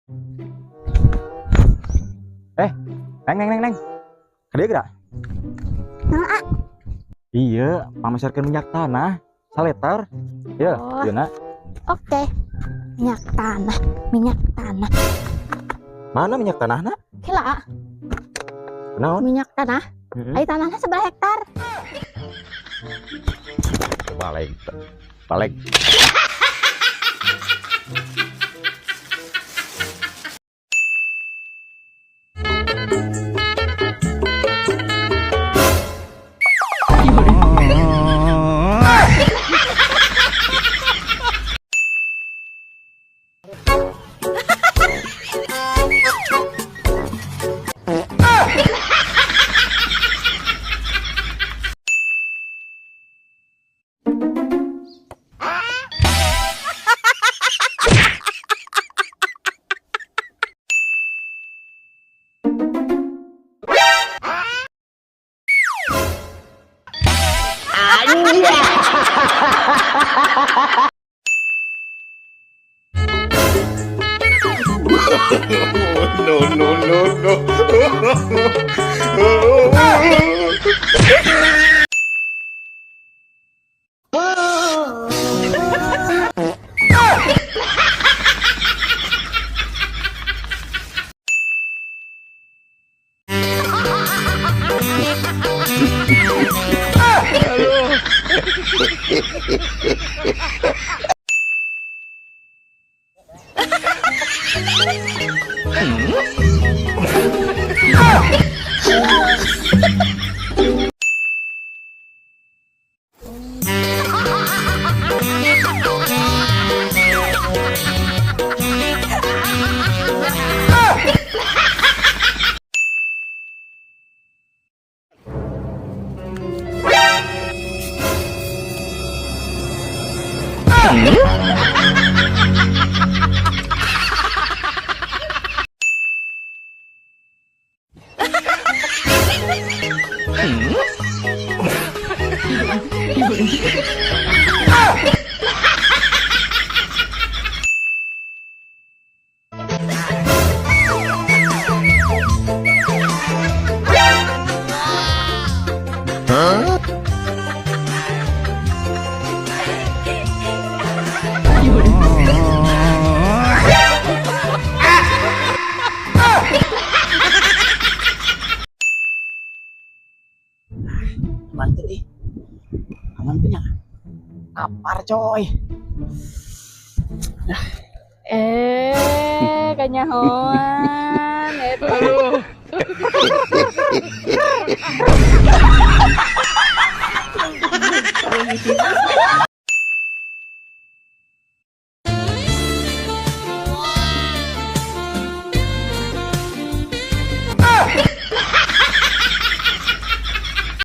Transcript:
Neng neng neng neng. Ka dieu geura? Nah, ah. Iya, pangmeserkeun minyak tanah saliter. Ya, Oh. ieu na. Oke. Minyak tanah, minyak tanah. Mana minyak tanahna? Kela, Naon? Minyak tanah. Heeh. Ai tanahnya seberapa hektar? Balik. Balik. No, no, no, no. Aman tuh ih. Aman tuh nya. Lapar, coy. Eh, kanyahoan. Eta.